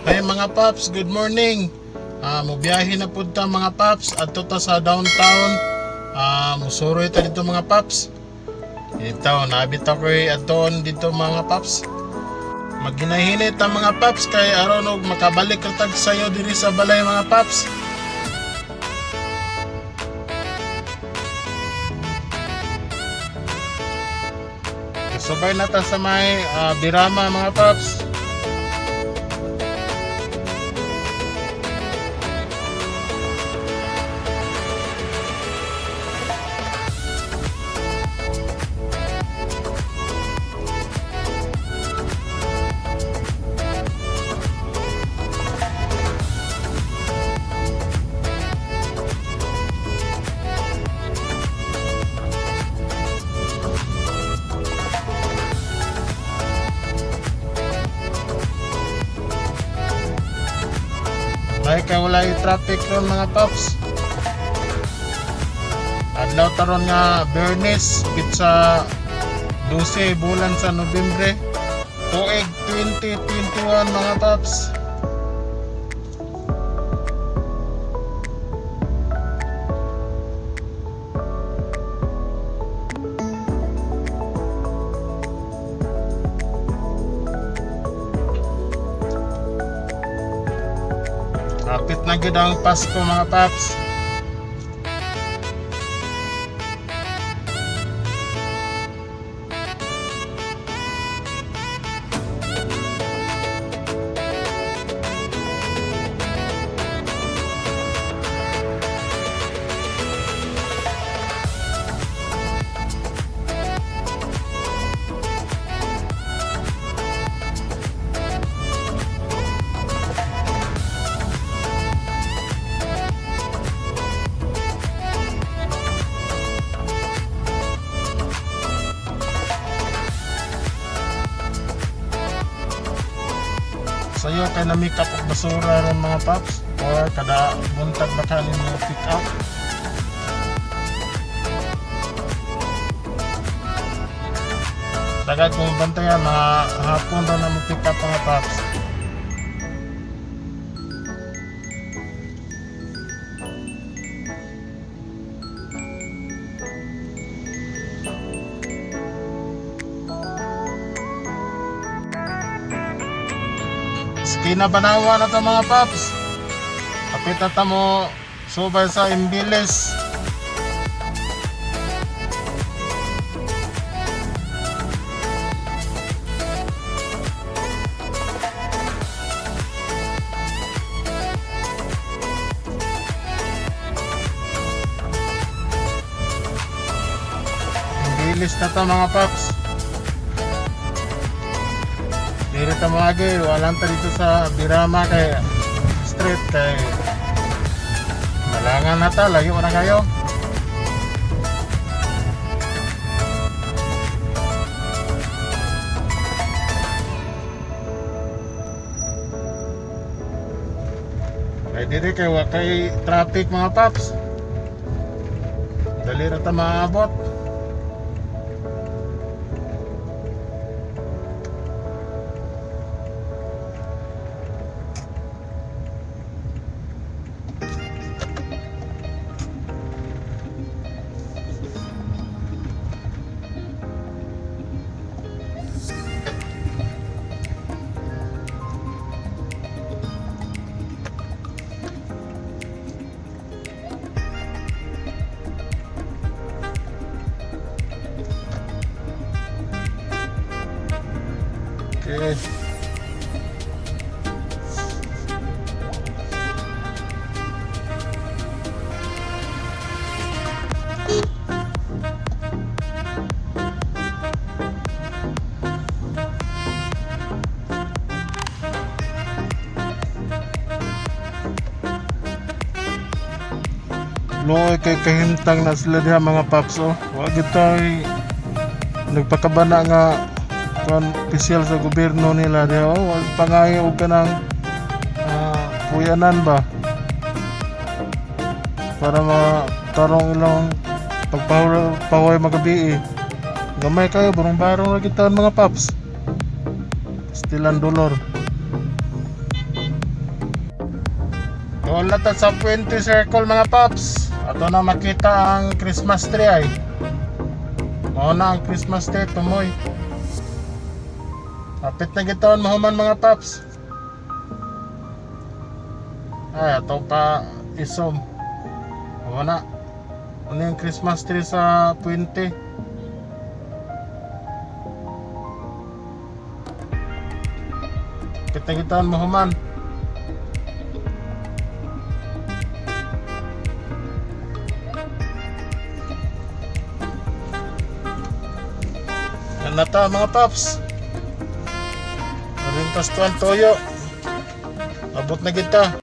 Hey mga paps, good morning. Mubiyahe na pud ta mga paps adto ta sa downtown. Musuroy ta dito mga paps. Ito, nabit ako adtoon dito mga paps. Maghinay-hinay ta mga paps kay aron og makabalik ra tag sayo diri sa balay mga paps. Kasabay na ta sa may Birama mga paps. May kay wala yung traffic ron mga paps. Adlaw taron nga Bernes, pitsa 12 bulan sa Nobyembre. Tuig 2021 mga paps. Kapit na gid ang Pasko mga paps. Sayo kay na make up og basura ron mga paps or kada buntag ba ka nimo pick up. Tagad kong bantayan mga hapon ron na mo pick up mga paps. Skina Banawa na to mga paps. Kapit na ta mo subay sa Imbilis. Imbilis na to mga paps. Diri ta mo agi, walang ta dito sa Birama kay street kay malangan na ta, layo na kayo. Kay diri kay wa kay traffic mga paps. Dali ra ta maabot. Okay. Loy kay kahimtang na sila diha mga paps oh. Wa gyud tay nagpakabana nga kuan opisyal sa gobyerno nila diha oh. Wa pangayo og kanang puyanan ba para matarong ilang pagpahuway magabi eh. Gamay kayo, barong-barong ra kita mga paps. Still ang dolor. Doon na ta sa Puente Circle, mga paps. Ato na makita ang Christmas tree ay. Mao na ang Christmas tree, tumoy. Kapit na gitawon mahuman, mga paps. Ay, ato pa isom. Mao na. Ano yung Christmas tree sa Puente? Kapit na gitawon mahuman. Yan na ta, mga paps. Marintas to ang toyo. Abot na kita.